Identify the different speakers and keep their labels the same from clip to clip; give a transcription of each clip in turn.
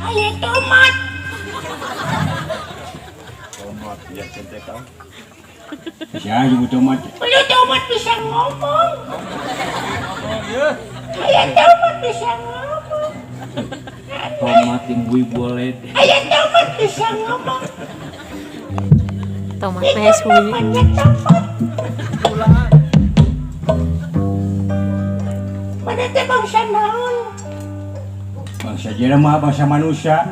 Speaker 1: Ayo tomat.
Speaker 2: Tomat ya teh kau. Bisa ibu tomat.
Speaker 1: Lu tomat bisa ngomong. Ayo tomat bisa ngomong.
Speaker 2: Tomat yang gue boleh.
Speaker 1: Ayo tomat bisa ngomong.
Speaker 3: Tomat
Speaker 1: Itu
Speaker 3: teh suwi.
Speaker 1: namanya tomat. Mana teh bangsa naon?
Speaker 2: Bangsa jelema, bangsa manusia.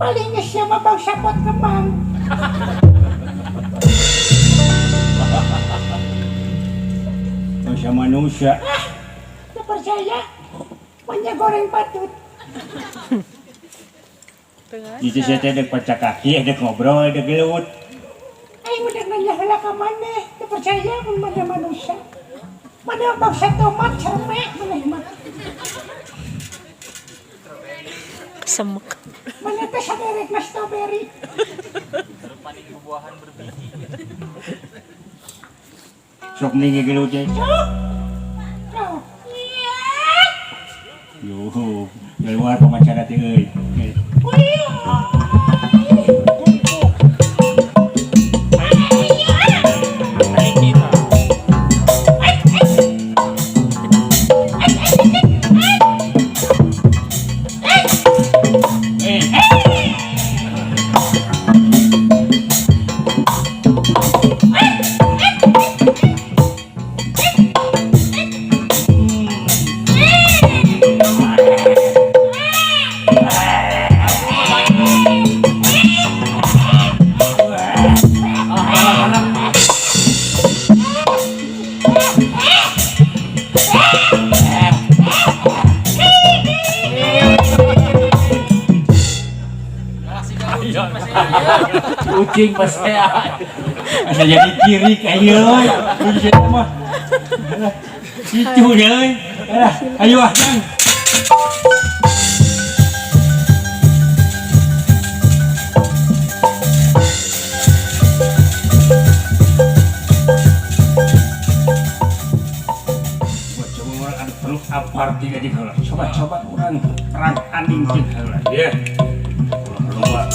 Speaker 1: Palingnya siapa bangsa pot kembang.
Speaker 2: Bangsa manusia.
Speaker 1: Teu percaya? Punya goreng patut.
Speaker 2: Itu saya teh dek pacak kaki, dek ngobrol, dek gelut.
Speaker 1: Aing udah nanya heula ka maneh, teu percaya mun mana manusia. Mana bangsa tomat cermek maneh mah.
Speaker 3: Semek.
Speaker 1: Mana teh saderekna strawberry.
Speaker 4: Buahan berbiji.
Speaker 2: Sok nih gelut teh.
Speaker 1: Sok. Tuh. Iya.
Speaker 2: Yuh, keluar pemacara teh euy.
Speaker 1: Wih.
Speaker 2: Eh,
Speaker 4: Kucing pasti.
Speaker 2: Asa jadi kiri ka ieu euy. Kucing mah. Itu euy. Alah, ayo ah, Kang. Coba orang ada perlu apart tiga di heula. Coba-coba orang perang anding jeung heula. Ya. Ulah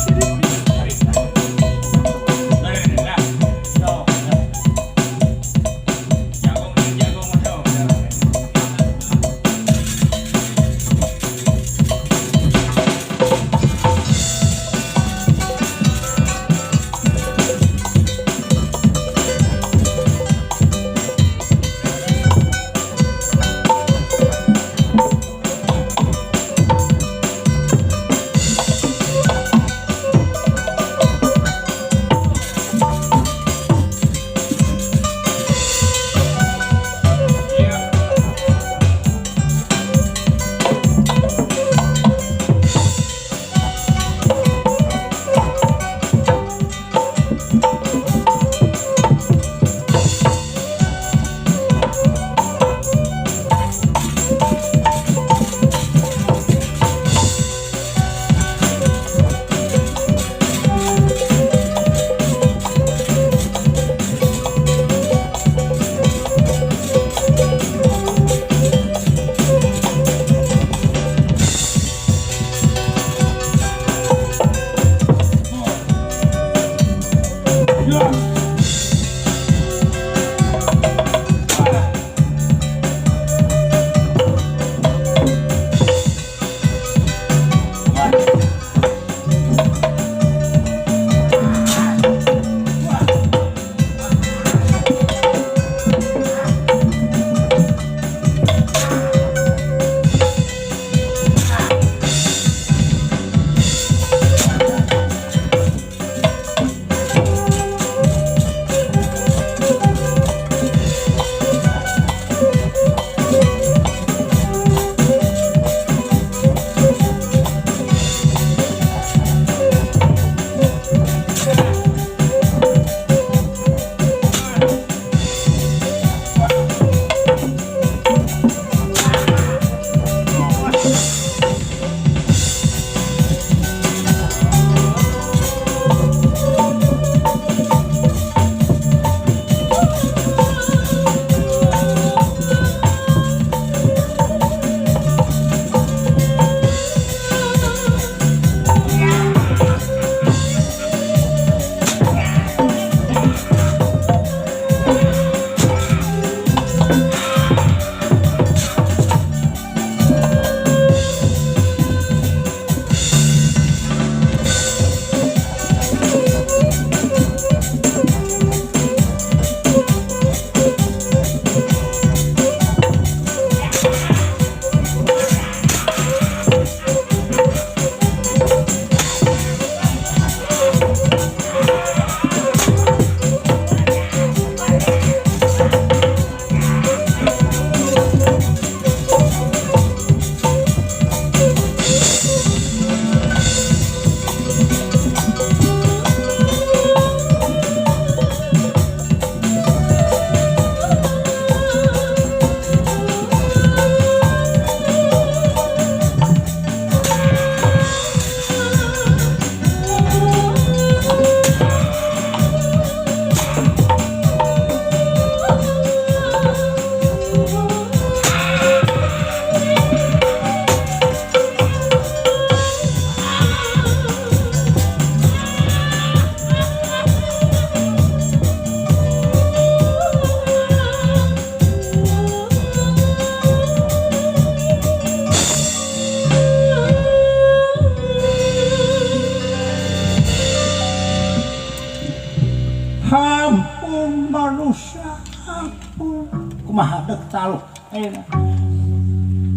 Speaker 1: Kumaha dek taluk ayeuna.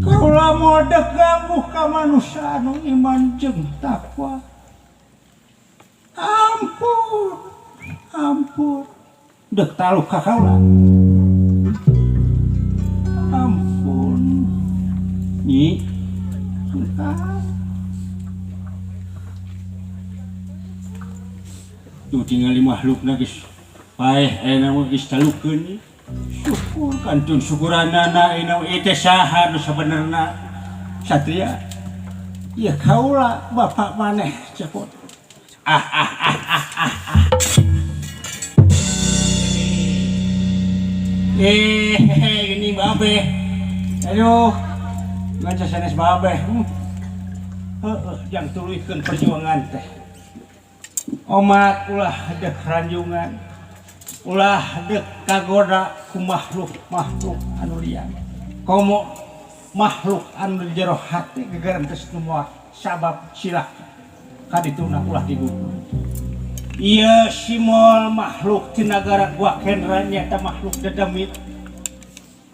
Speaker 1: Kaula moal dek ganggu ka manusia anu iman jeung takwa. Ampun, ampun. Dek taluk ka kaula. Ampun. Nyi.
Speaker 2: Tuh tingali makhlukna geus paeh ayeuna mah geus talukeun. Syukur kantun syukuranana ayeuna ieu teh saha nu sabenerna Satria.
Speaker 1: Ieu kaula bapak maneh cepot.
Speaker 2: Ah ah ah ah ah ah. Eh, gini babe. Aduh, ngaca sanes babe. Heeh, jang tuluykeun perjuangan teh. Omat ulah dek ranjungan, ulah dek kagoda ku makhluk-makhluk anu lian. Komo makhluk anu di jero hati gegeran teh semua sabab cilaka kadituna ulah digugu. Ieu simol makhluk ti nagara Gua Kendra nyaeta makhluk dedemit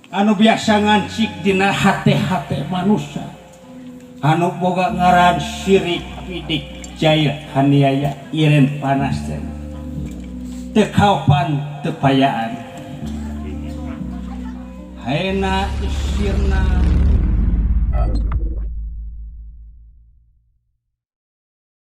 Speaker 2: anu biasa ngancik dina hate-hate manusia anu boga ngaran sirik pidik jail haniaya iren panas teh teu kaopan teu payaan. Haena isirna